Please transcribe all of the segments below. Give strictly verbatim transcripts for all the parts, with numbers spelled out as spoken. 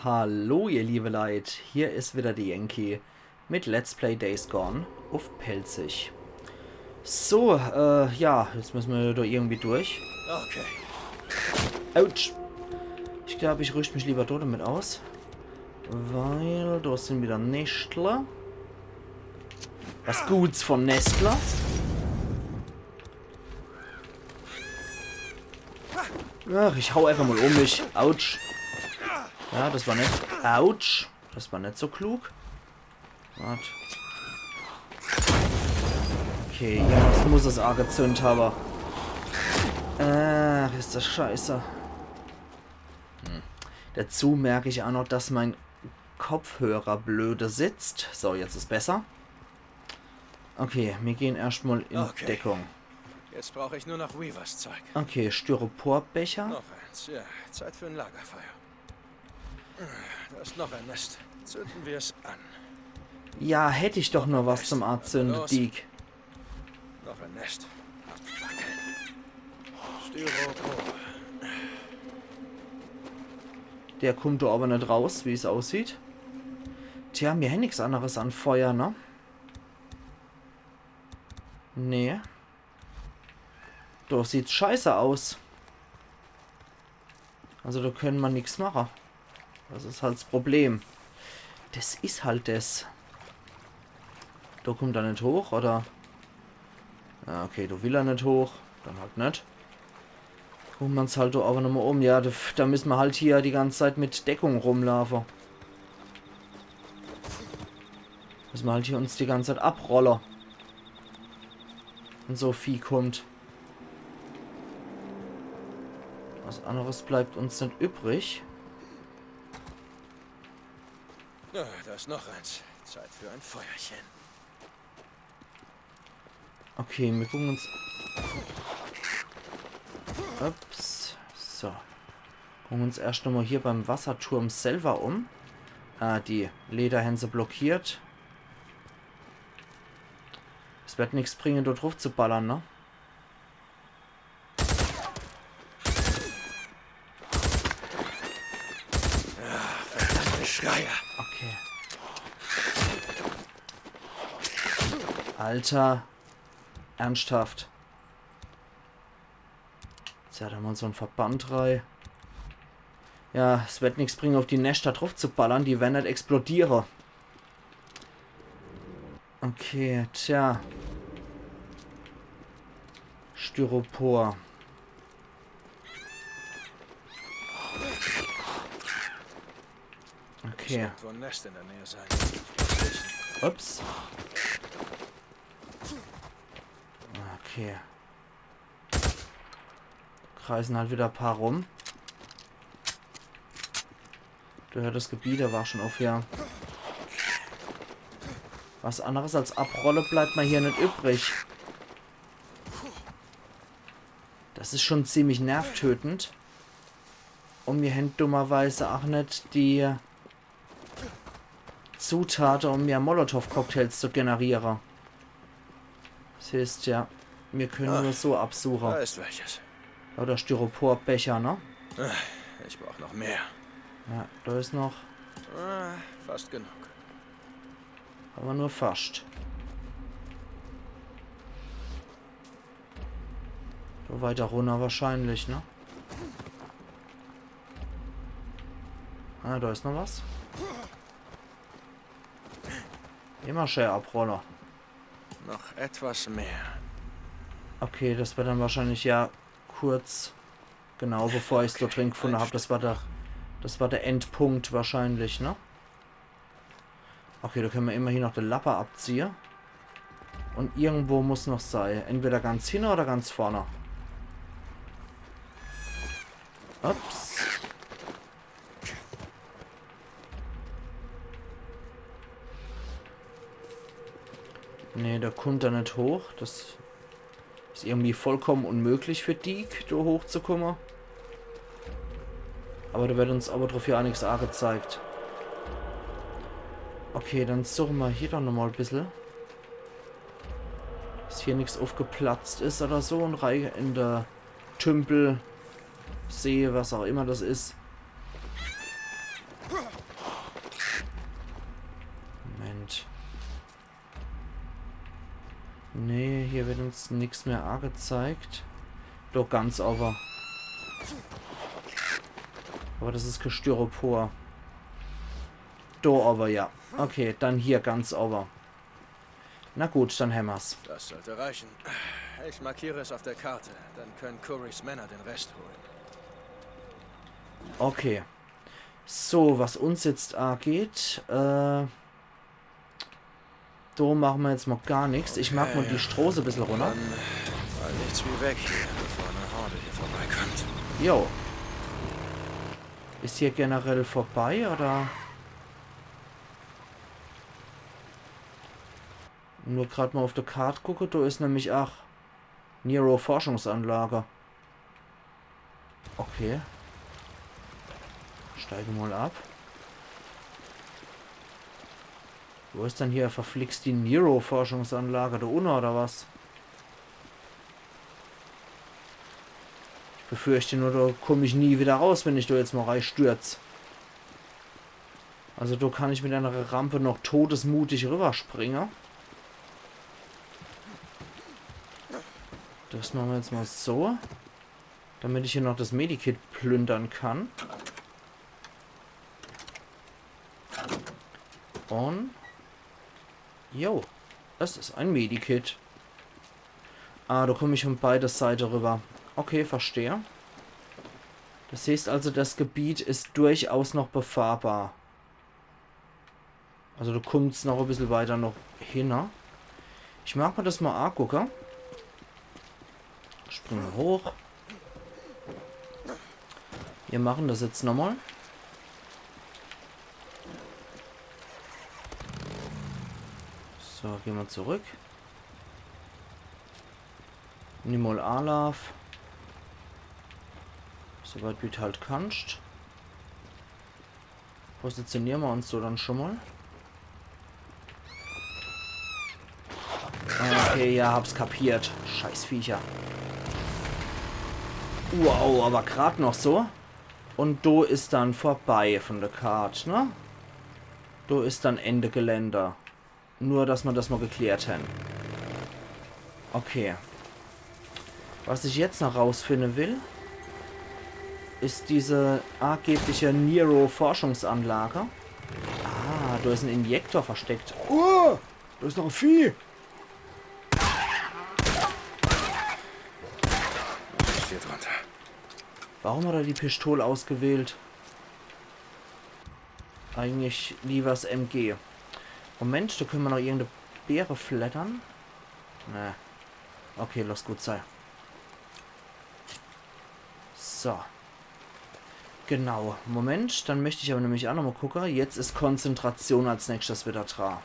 Hallo, ihr liebe Leit, hier is wieder de Yankee mit Let's Play Days Gone uff Pälzisch. So, äh, ja, jetzt müsse mer do irgendwie durch. Okay. Autsch. Ich glaab, ich rüscht mich lieber do damit aus. Weil do sin wieder Neschtler. Was Guts von Neschtler. Ach, ich hau einfach mal um mich. Autsch. Ja, das war net. Autsch. Das war net so klug. Wart. Okay, irgendwas muss es angezünd hawwe. Ach, is das scheiße. Hm. Dazu merk ich auch noch, dass mein Kopfhörer blöde sitzt. So, jetzt is besser. Okay, mir gehen erscht mal in Okay. Deckung. Jetzt brauche ich nur noch Weavers Zeug. Okay, Styroporbecher. Noch eins, ja. Zeit für ein Lagerfeuer. Da ist noch ein Nest. Zünden wir es an. Ja, hätt ich doch noch was zum Anzünde, Deek. Noch ein Nest. Abfackeln. Styropor. Der kummt do aber net raus, wie's aussieht. Tja, mir hän nix anderes an Feuer, ne? Nee. Do sieht's scheiße aus. Also do könne mer nix mache. Das is halt das Problem. Das is halt das. Do kummt er net hoch, oder? Ja, okay, do will er net hoch. Dann halt net. Gucke mer's halt do aber nochmal um. Ja, do, do müsse mer halt hier die ganze Zeit mit Deckung rumlaufe. Müsse mer halt hier uns die ganze Zeit abrolle. Wenn so Vieh kummt. Was anderes bleibt uns net übrig. Ja, da ist noch eins. Zeit für ein Feuerchen. Okay, mir gucken uns. Ups. So. Gucken uns erscht nochmal hier beim Wasserturm selber um. Ah, die Leder hän se blockiert. Es wird nix bringe, dort drauf zu ballern, ne? Schreier. Okay. Alter. Ernsthaft. Tja, do mal so en Verband rei. Ja, es wird nix bringe, auf die Neschter drauf zu ballern. Die werden net explodiere. Okay, tja. Styropor. Okay. So ein Nest in der Nähe sein. Ups. Okay. Kreisen halt wieder e paar rum. Do hört das Gebiet, do war schon auf, ja. Was anderes als abrolle bleibt mer hier net übrig. Das is schon ziemlich nervtötend. Und mir hän dummerweise auch net die Zutate, um mehr Molotow-Cocktails zu generiere. Das heißt ja, mir könne nur so absuche. Da ist welches. Oder Styroporbecher, ne? Ich brauche noch mehr. Ja, do is noch. Ah, fast genug. Aber nur fascht. Do weiter runner wahrscheinlich, ne? Ah, do is noch was. Immer schön abrolle. Noch etwas mehr. Okay, das war dann wahrscheinlich ja kurz, genau bevor ich's dort drin gefunde hab. Das war der, das war der Endpunkt wahrscheinlich, ne? Okay, do könne mer immerhin noch de Lappe abziehe. Und irgendwo muss noch sei. Entweder ganz hinne oder ganz vorne. Ups. Nee, der kummt do net hoch. Das is irgendwie vollkommen unmöglich für Deek, do hochzukumme. Aber do wird uns aber drauf ja nix angezeigt. Okay, dann suche mer hier doch nochmal e bissel. Dass hier nix aufgeplatzt is oder so und rei in der Tümpel, See, was auch immer das is. Nee, hier wird uns nix mehr angezeigt. Doch, ganz owwe. Aber das is kee Styropor. Do owwe, ja. Okay, dann hier ganz owwe. Na gut, dann hämmer's. Das sollte reichen. Ich markiere es auf der Karte. Dann können Currys Männer den Rest holen. Okay. So, was uns jetzt angeht, äh, do mache mer jetzt mal gar nix. Ich mach mal die Stroße bissel runner. Dann mal nichts wie weg hier, bevor eine Horde hier vorbeikommt. Jo. Is hier generell vorbei, oder? Nur grad mal auf der Kart gucke, do is nämlich, ach, Nero-Forschungsanlage. Okay. Steige mal ab. Wo is dann hier verflixt die Nero-Forschungsanlage? Do unne oder was? Ich befürchte nur, do komm ich nie wieder raus, wenn ich do jetzt mal reistürz. Also do kann ich mit einer Rampe noch todesmutig rüberspringe. Das mache mer jetzt mal so. Damit ich hier noch das Medikit plündern kann. Und... Jo, das is ein Medikit. Ah, do komm ich von beide Seite rüber. Okay, verstehe. Das heißt also, das Gebiet is durchaus noch befahrbar. Also do kommt's noch e bissel weiter noch hin, ne? Ich mag mer das mal angucke. Springe hoch. Wir machen das jetzt nochmal. So, geh mer zurück. Nimm mal Anlauf. Soweit wie d' halt kannst. Positioniere mer uns so dann schon mal. Okay, ja, hab's kapiert. Scheiß Viecher. Wow, aber grad noch so. Und do is dann vorbei von der Kart, ne? Do is dann Ende Gelände. Nur, dass mer das mal geklärt hän. Okay. Was ich jetzt noch rausfinde will, is diese angebliche Nero-Forschungsanlage. Ah, do is en Injektor versteckt. Oh, do is noch e Vieh. Was is hier drunter? Warum hat er die Pistole ausgewählt? Eigentlich lieber s M G. Moment, do könne mer noch irgende Beere fleddern. Ne. Okay, lass gut sei. So. Genau. Moment, dann möcht ich aber nämlich auch noch mal gucke. Jetzt is Konzentration als nächstes wieder dra.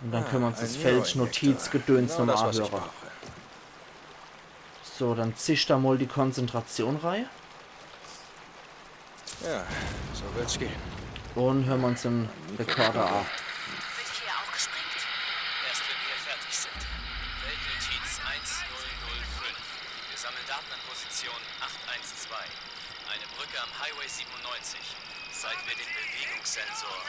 Und dann könne mer uns das Feldnotizgedöns noch mal anhöre. So, dann zisch da mal die Konzentration rei. Ja, so wird's gehen. Und höre mer uns den Rekorder an. Wird hier auch gesprengt? Erst wenn wir fertig sind. Feldnotiz eins null null fünf. Wir sammeln Daten an Position acht eins zwei. Eine Brücke am Highway siebenundneunzig. Seit wir den Bewegungssensor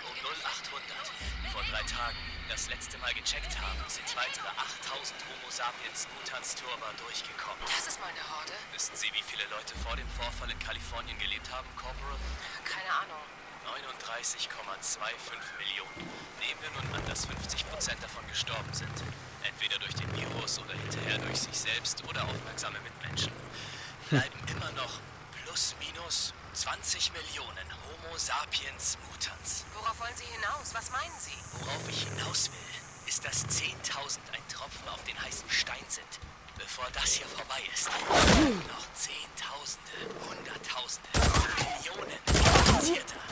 um null achthundert vor drei Tagen das letzte Mal gecheckt haben, sind weitere achttausend Homo sapiens mutans turba durchgekommen. Das ist mal eine Horde. Wissen Sie, wie viele Leute vor dem Vorfall in Kalifornien gelebt haben, Corporal? Keine Ahnung. Neununddreißig Komma zwei fünf Millionen. Nehmen wir nun an, dass fünfzig Prozent davon gestorben sind. Entweder durch den Virus oder hinterher durch sich selbst oder aufmerksame Mitmenschen. Bleiben immer noch plus minus zwanzig Millionen Homo sapiens mutans. Worauf wollen Sie hinaus? Was meinen Sie? Worauf ich hinaus will, ist, dass zehntausend ein Tropfen auf den heißen Stein sind. Bevor das hier vorbei ist, bleiben noch Zehntausende, Hunderttausende, Millionen Infizierter.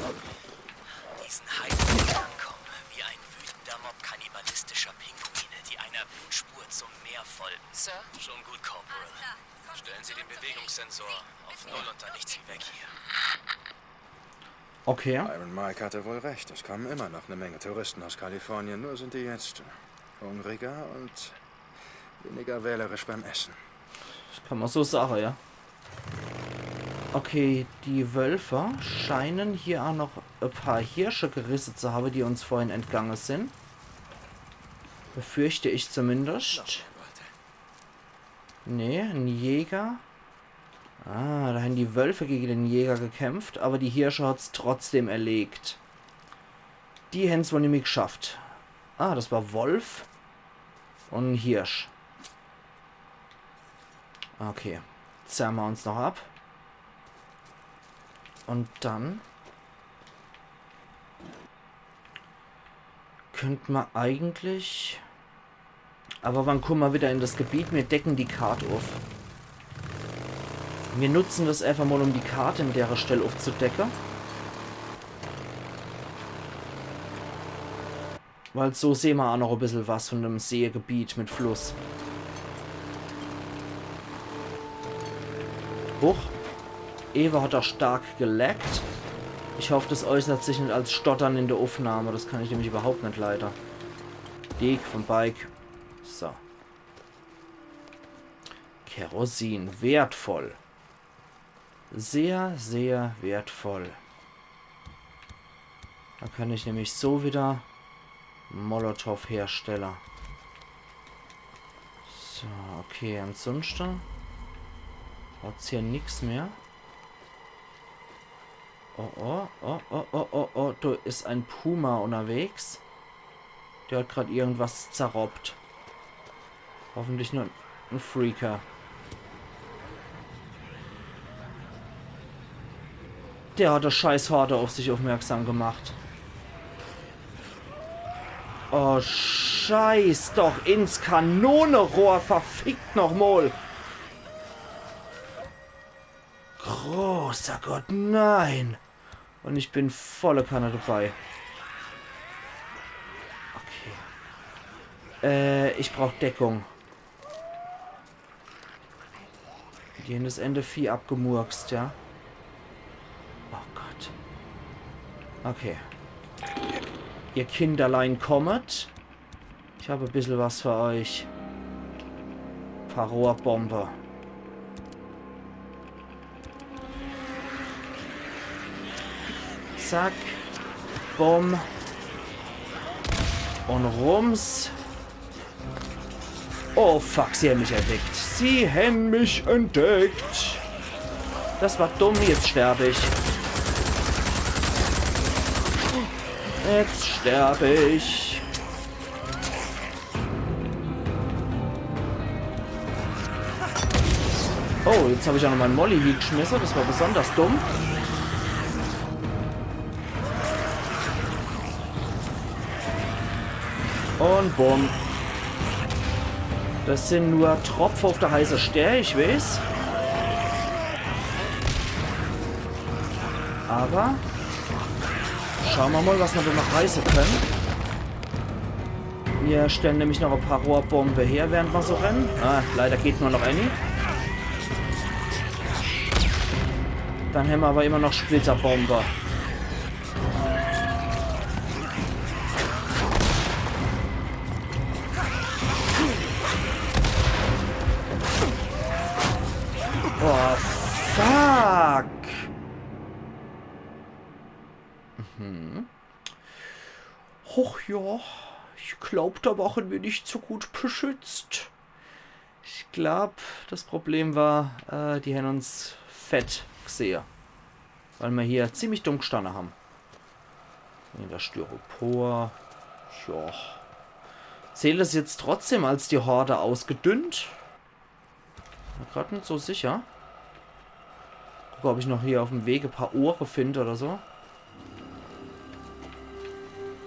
Diesen Heiden ankommen wie ein wütender Mob kannibalistischer Pinguine, die einer Blutspur zum Meer folgen. Sir? Schon gut, Corporal. Stellen Sie den Bewegungssensor auf null und dann nichts wie weg hier. Okay. Iron Mike hatte wohl recht. Es kommen immer noch eine Menge Touristen aus Kalifornien, nur sind die jetzt hungriger und weniger wählerisch beim Essen. Das kann man so sagen, ja. Okay, die Wölfe scheinen hier auch noch ein paar Hirsche gerissen zu haben, die uns vorhin entgangen sind. Befürchte ich zumindest. Nee, en Jäger. Ah, do hän die Wölfe gege den Jäger gekämpft, awwer die Hirsche hat's trotzdem erlegt. Die hän's wohl nimmi gschafft. Ah, des war Wolf un en Hirsch. Okay. Zerre mer uns noch ab. Un dann könnt mer eigentlich Awwer wann kumme mer widder in des Gebiet? Mir decke die Kart uff. Mir nutze des äfach mol, um die Kart in dere Stell uffzudecke. Weil so sehn mer aa noch e bissel was vun dem Seegebiet mit Fluss. Huch. Ewe hat er stark gelaggt. Ich hoff, des äußert sich net als Stottern in de Uffnahme. Des kann ich nämlich iwwerhaupt net leide. Dick vom Bike. So. Kerosin. Wertvoll. Sehr, sehr wertvoll. Do kann ich nämlich so widder Molotow herstelle. So, okay, ansunschte hat's hier nix mehr. Oh, oh, oh, oh, oh, oh, oh, do is en Puma unnerwegs. Der hat grad irgendwas zerroppt. Hoffentlich nur en Freaker. Der hat e scheiß Horde uff sich uffmerksam gemacht. Oh, scheiß doch ins Kanonerohr, verfickt noch mol. Großer Gott, nein. Un ich bin volle Kanne dabei. Okay. Äh, ich brauch Deckung. Die hän des ääne Vieh abgemurkst, ja? Oh Gott. Okay. Ihr Kinderlein, kommet. Ich hab e bissel was für euch. Paar Rohrbombe. Zack. Bumm. Un rums. Oh fuck, sie hän mich entdeckt. Sie hän mich entdeckt. Des war dumm, jetzt sterb ich. Jetzt sterb ich. Oh, jetzt hab ich aa noch mei Molly hiegschmisse. Des war besonders dumm. Un bumm. Des sin nur Tropfe uff de heiße Stää, ich weeß. Awwer schaue mer mol, was mer do noch reiße kenne. Mir stelle nämlich noch e paar Rohrbombe her, während mer so renne. Ah, leider geht nur noch ääni. Dann hämmer awwer immer noch Splitterbombe. Oh, fuck. Mhm. Och ja, ich glaub, do ware mir net so gut beschützt. Ich glaub, des Problem war, äh, die hän uns fett gsehe. Weil mer hier ziemlich dumm gstanne hän. In de Styropor. Ja. Zählt des jetzt trotzdem als die Horde ausgedünnt? Bin grad net so sicher. Gucke, ob ich noch hier uff'm Weg e paar Ohre find oder so.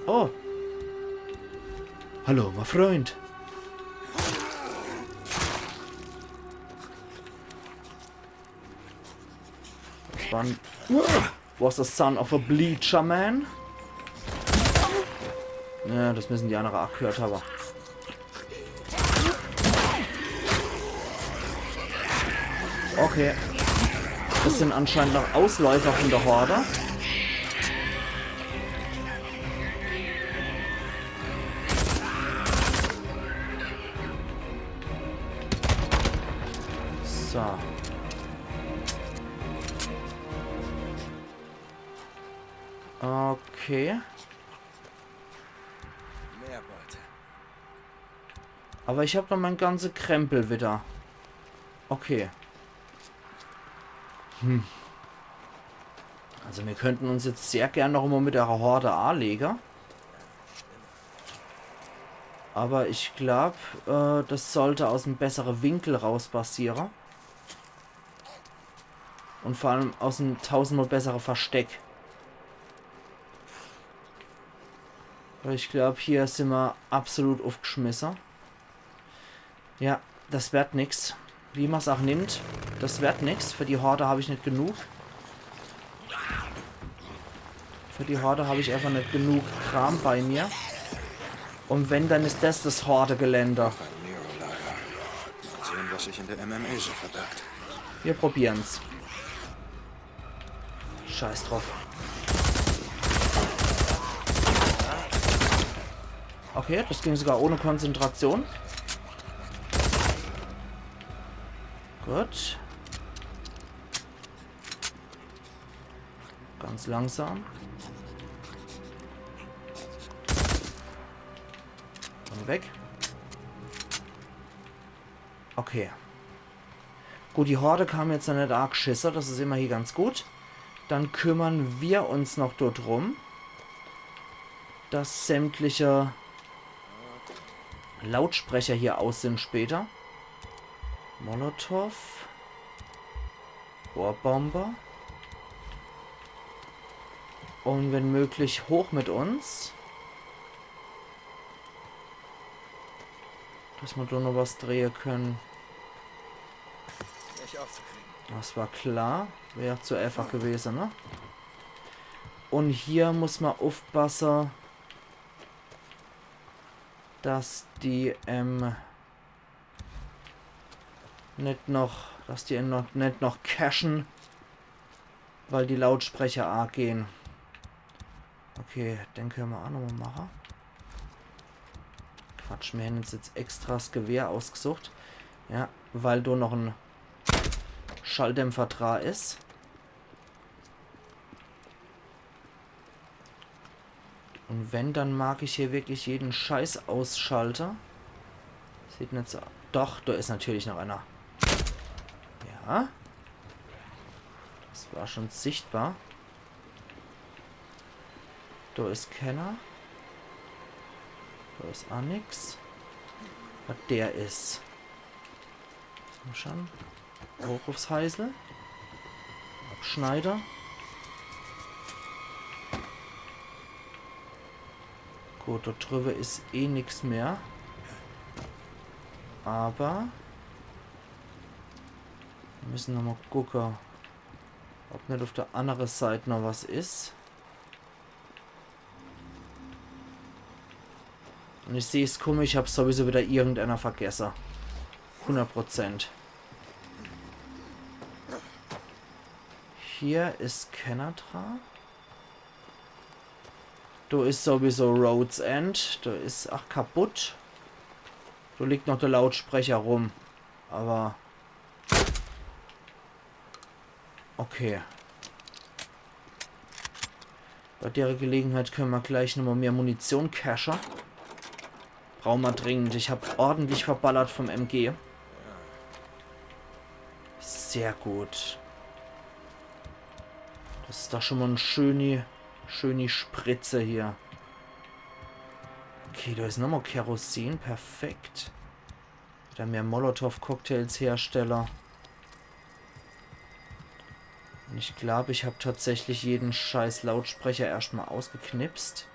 Oh. Hallo, mei Freund. Was war denn? Was the son of a bleacher man? Ja, des müssen die annere aa gehört hawwe. Okay. Des sin anscheinend noch Ausläufer vun de Horde. So. Okay. Mehr Beute. Aber ich hab doch mein ganze Krempel wieder. Okay. Hm. Also wir könnten uns jetzt sehr gern noch mal mit der Horde anlege. Aber ich glaub, äh, das sollte aus em bessere Winkel raus passiere. Und vor allem aus em tausendmal bessere Versteck. Weil ich glaub, hier simmer absolut uffgeschmisse. Ja, das werd nix. Wie ma's auch nimmt, das werd nix. Für die Horde hab ich net genug. Für die Horde hab ich einfach net genug Kram bei mir. Und wenn, dann is das das Horde-Gelände. Ein Nero-Lager. Mal sehen, was sich in der M M A so verbirgt. Wir probieren's. Scheiß drauf. Okay, das ging sogar ohne Konzentration. Gut. Ganz langsam. Und weg. Okay. Gut, die Horde kam jetzt noch net arg schisse, das is immerhin ganz gut. Dann kümmern wir uns noch dort drum, dass sämtliche Lautsprecher hier aus sind später. Molotow. Rohrbombe. Und wenn möglich, hoch mit uns. Dass wir da noch was drehen können. Nicht aufzukriegen. Das war klar. Wäre zu einfach gewesen, ne? Und hier muss man aufpassen, dass die, ähm, net noch, dass die noch, net noch cashen, weil die Lautsprecher angehen. Okay, den können wir auch nochmal machen. Quatsch, wir haben uns jetzt extra das Gewehr ausgesucht. Ja, weil da noch ein Schalldämpfer dran ist. Und wenn, dann mag ich hier wirklich jeden Scheiß ausschalte. Sieht net so. Doch, da ist natürlich noch einer. Ja. Das war schon sichtbar. Da ist keiner. Da ist auch nix. Was der ist. Komm schon. Hoch aufs Heisel. Abschneider. Gut, da drüber ist eh nix mehr. Aber wir müssen noch mal gucken, ob nicht auf der anderen Seite noch was ist. Und ich seh's kommen, ich hab sowieso wieder irgendeiner vergessen. Hundert Prozent. Hier ist keiner dran. Da ist sowieso Road's End. Da ist, ach, kaputt. Da liegt noch der Lautsprecher rum. Aber okay. Bei der Gelegenheit können wir gleich nochmal mehr Munition cashen. Brauchen wir dringend. Ich hab ordentlich verballert vom M G. Sehr gut. Das ist doch schon mal ein schöni, schöni Spritze hier. Okay, da ist nochmal Kerosin. Perfekt. Wieder mehr Molotow-Cocktails herstelle. Und ich glaube, ich habe tatsächlich jeden scheiß Lautsprecher erstmal ausgeknipst.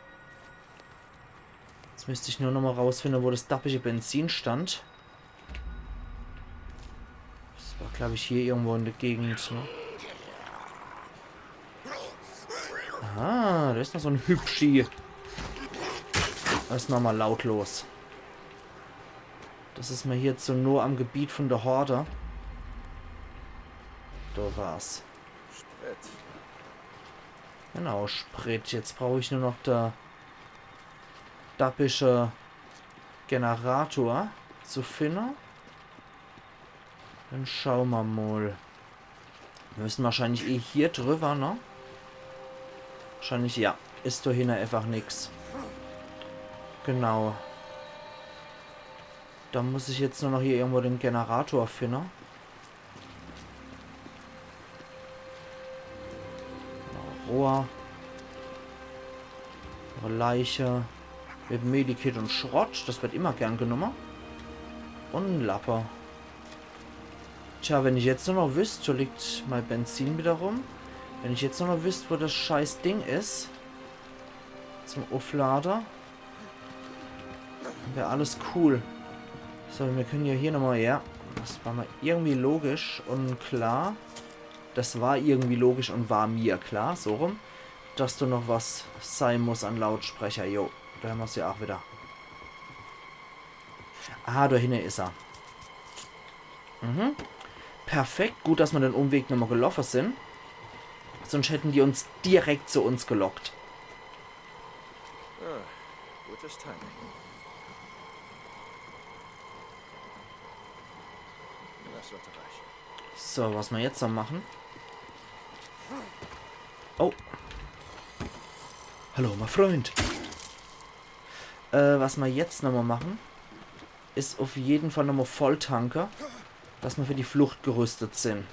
Jetzt müsste ich nur noch mal rausfinden, wo das dappische Benzin stand. Das war, glaube ich, hier irgendwo in der Gegend, ne? Aha, da ist noch so ein Hübschi. Das ist nochmal lautlos. Das ist mir hier zu nah am Gebiet von der Horde. Da war's. Sprit. Genau, Sprit. Jetzt brauche ich nur noch der dappische Generator zu finden. Dann schauen wir mal. Wir müssen wahrscheinlich eh hier drüber, ne? Wahrscheinlich, ja. Ist dahinter einfach nix. Genau. Dann muss ich jetzt nur noch hier irgendwo den Generator finde. Rohr. Leiche. Mit Medikit und Schrott. Das wird immer gern genommen. Und en Lappe. Tja, wenn ich jetzt nur noch wüsst, do liegt mei Benzin wieder rum. Wenn ich jetzt nur noch wüsst, wo das scheiß Ding is. Zum Ufflade. Wär alles cool. So, mir können ja hier nochmal, ja. Das war mir irgendwie logisch und klar. Das war irgendwie logisch und war mir klar, so rum, dass do noch was sei muss an Lautsprecher. Jo, do hämmer's ja auch wieder. Ah, do hinne is er. Mhm. Perfekt, gut, dass mer den Umweg nochmal geloffe sin. Sonst hätten die uns direkt zu uns gelockt. Ah, gutes Timing. Das sollte reichen. So, was mer jetzt noch machen? Oh. Hallo, mein Freund. Äh, was mer jetzt nochmal machen, is auf jeden Fall nochmal voll tanke, dass mer für die Flucht gerüstet sin.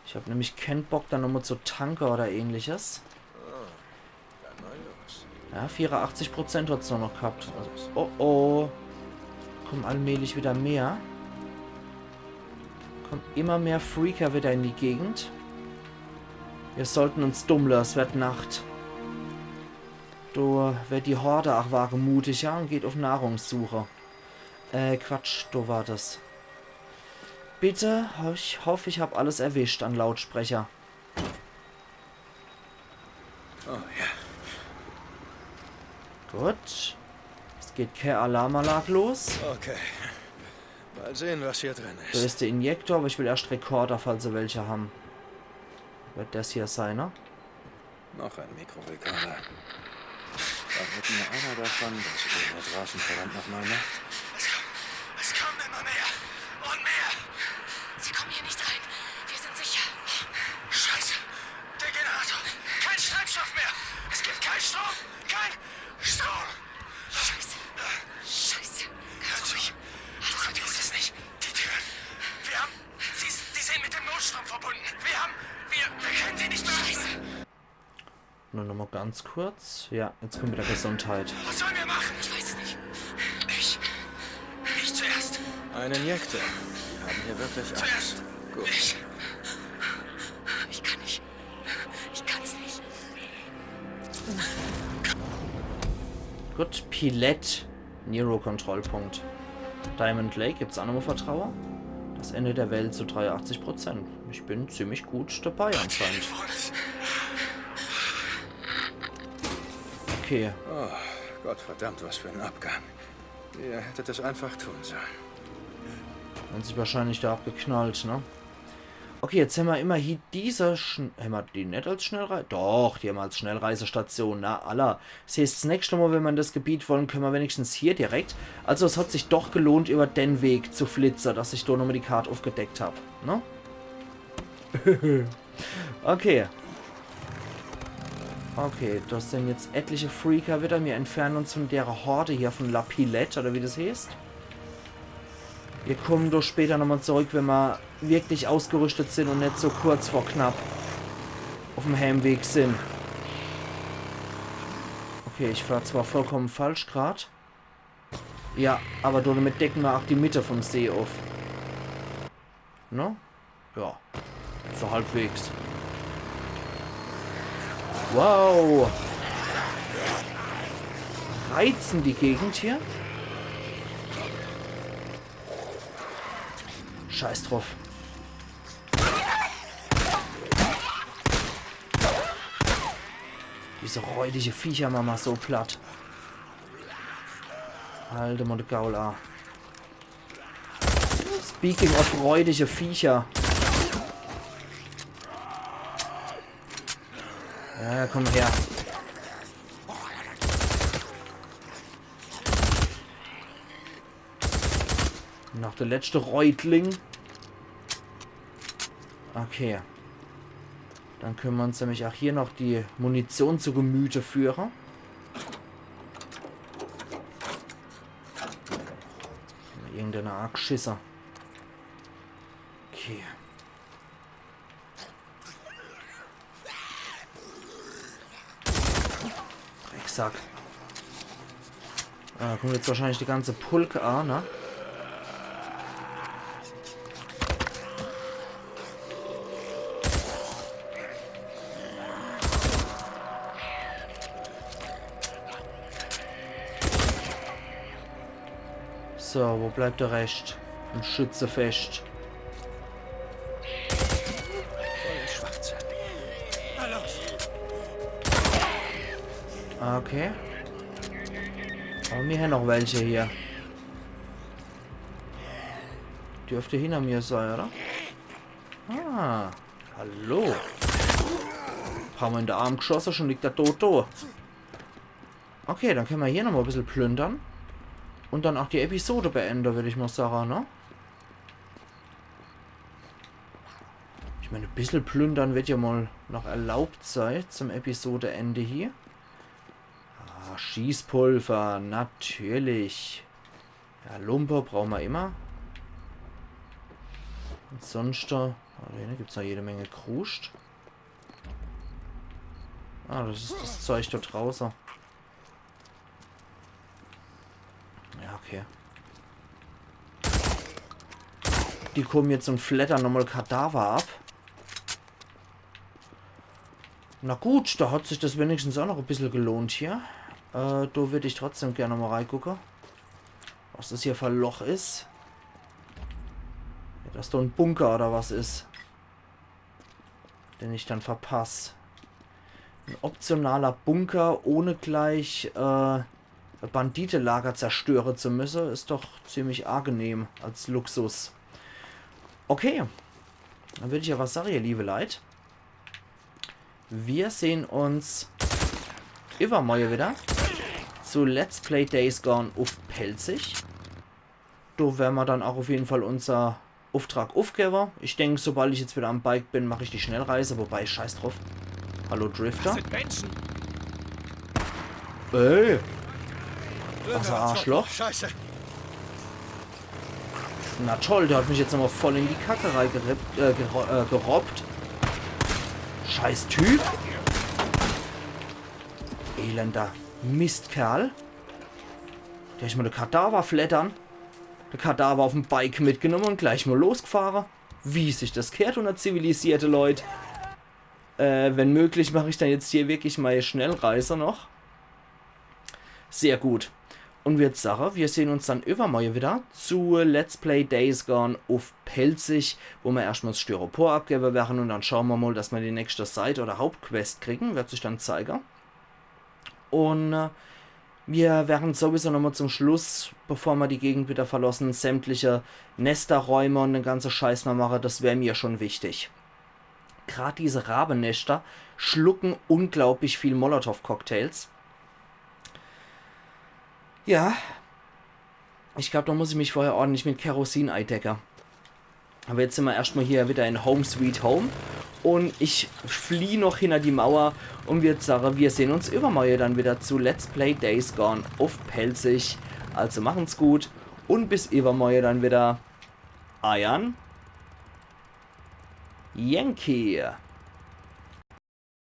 Ich hab nämlich keen Bock, dann nochmal zu tanke oder ähnliches. Dann mal los. Ja, vierundachtzig Prozent hat's nur noch gehabt. Also, oh oh. Kommen allmählich wieder mehr. Kommen immer mehr Freaker wieder in die Gegend. Wir sollten uns dummle, es wird Nacht. Do wird die Horde auch wagemutiger und geht auf Nahrungssuche. Äh, Quatsch, do war das. Bitte, ich hoff, ich hab alles erwischt an Lautsprecher. Oh ja. Gut. Es geht kee Alarmanlag los. Okay. Mal sehen, was hier drin ist. Do is der Injektor, aber ich will erscht Rekorder, falls se welche ham. Wird das hier sei, ne? Noch ein Mikrorekorder. Da hätten wir einer davon, dass ihr da draußen verdammt noch mal macht. Es kommen, es kommen immer mehr und mehr. Sie kommen hier nicht rein. Wir sind sicher. Scheiße. Der Generator. Kein Treibstoff mehr. Es gibt keinen Strom. Kein Strom. Scheiße. Scheiße. Hört zu. Alles wird gut. Es nicht. Die Türen. Wir haben. Sie, sie sind mit dem Notstrom verbunden. Wir haben. Wir, wir können sie nicht mehr öffnen. Nur noch mal ganz kurz. Ja, jetzt kommt wieder Gesundheit. Was sollen wir machen? Ich weiß es nicht. Ich. Ich zuerst. Ein Injektor. Die haben hier wirklich Angst. Zuerst. Gut. Ich. Ich kann nicht. Ich kann's nicht. Gut, Pilett. Nero-Kontrollpunkt. Diamond Lake gibt's auch nochmal Vertraue. Das Ende der Welt zu dreiundachtzig Prozent. Ich bin ziemlich gut dabei anscheinend. Okay. Oh, Gott verdammt, was für ein Abgang. Ihr hättet es einfach tun sollen. Hat sich wahrscheinlich da abgeknallt, ne? Okay, jetzt hämmer immerhin diese Schn-, hämmer die net als Schnellrei-, doch, die hämmer als Schnellreisestation, na, alla. Das heeßt, das nächste Mal, wenn mer das Gebiet wollen, können mer wenigstens hier direkt. Also, es hat sich doch gelohnt, über den Weg zu flitze, dass ich do nochmal die Kart aufgedeckt hab, ne? Okay. Okay, das sind jetzt etliche Freaker wieder. Wir entfernen uns von der Horde hier, von La Pilette, oder wie das heeßt. Wir kommen doch später nochmal zurück, wenn mer wirklich ausgerüstet sind und net so kurz vor knapp auf dem Heimweg sind. Okay, ich fahr zwar vollkommen falsch grad. Ja, aber damit decken mer auch die Mitte vom See auf. Ne? Ja. So halbwegs. Wow. Reizend die Gegend hier. Scheiß drauf. Diese räudige Viecher mache mer so platt. Halt mal de Gaul a. Speaking of räudige Viecher. Ja, komm her. Noch der letzte Reutling. Okay. Dann können mer uns nämlich auch hier noch die Munition zu Gemüte führen. Ah, Gschisse. Okay. Drecksack. Ah, do kummt jetzt wahrscheinlich die ganze Pulk an, ne? So, wo bleibt de Rescht? Im Schützefescht. Volle Schwarze. Na los. Okay. Awwer mir hän noch welche hier. Dürft hinner mir sei, oder? Ah, hallo. Hammer in de Arm gschosse, schun liegt er dot do. Okay, dann kenne mer hier nochmol e bissel plündere. Un dann ach die Episode beende, würd ich mol sage, ne? Ich mään, e bissel plündere werd jo mol noch erlaubt sei zum Episodeende hier. Ah, Schießpulver, natürlich. Ja, Lumpe brauche mer immer. Un sonscht, ah, do hinne gibt's jo jede Menge Kruscht. Ah, des is des Zeug do drauße. Ja, okay. Die kumme jetzt un flettere nochmol Kadaver ab. Na gut, do hat sich des wenigstens ach noch e bissel gelohnt hier. Äh, do würd ich trotzdem gern mol reigucke, was des hier fer e Loch is. Ja, des do en Bunker oder was is, den ich dann verpass. En optionaler Bunker, ohne gleich, äh, e Banditelager zerstöre zu müsse, is doch ziemlich angenehm als Luxus. Okay, dann würd ich awwer sage, ihr liewe Leit, mir sehn uns iwwermorje widder zu Let's Play Days Gone uff Pälzisch. Do werre mer dann ach uff jeden Fall unser Ufftrag uffgewwe. Ich denk, sobald ich jetzt widder am Bike bin, mach ich die Schnellreise, wobei, scheiß druff. Hallo, Drifter. Des sin Mensche. Ey. Was e Arschloch. Scheiße. Na toll, der hat mich jetzt nochmol voll in die Kacke reigerippt, äh, gero äh, geroppt. Scheiß Typ. Elender Mistkerl. Gleich mol de Kadaver flettere. De Kadaver uffm Bike mitgenomme un gleich mol losgfahre. Wie sich des gheert unner zivilisierte Leit. Äh, wenn möglich, mach ich dann jetzt hier wirklich mol Schnellreise noch. Sehr gut. Un würd sage, mir sehn uns dann iwwermorje widder zu Let's Play Days Gone uff Pälzisch, wo mer erschtmol des Styropor abgewwe werre un dann schaue mer mol, dass mer die nächschte Side- oder Hauptquest kriege. Werd sich dann zeige. Un, äh, mir werre sowieso nochmol zum Schluss, bevor mer die Gegend widder verlosse, sämtliche Nesterräume un de ganze Scheiß noch mache. Des wär mir schun wichtig. Grad diese Rabenester schlucke unglaublich viel Molotow-Cocktails. Ja. Ich glaab, do muss ich mich vorher ordentlich mit Kerosin eidecke. Awwer jetzt sin mer erschtmol hier widder in Home Sweet Home. Un ich flieh noch hinner die Mauer un würd sage, mir sehn uns iwwermorje dann widder zu Let's Play Days Gone uff Pälzisch. Also machen's gut un bis iwwermorje dann widder. Eiern Yankee.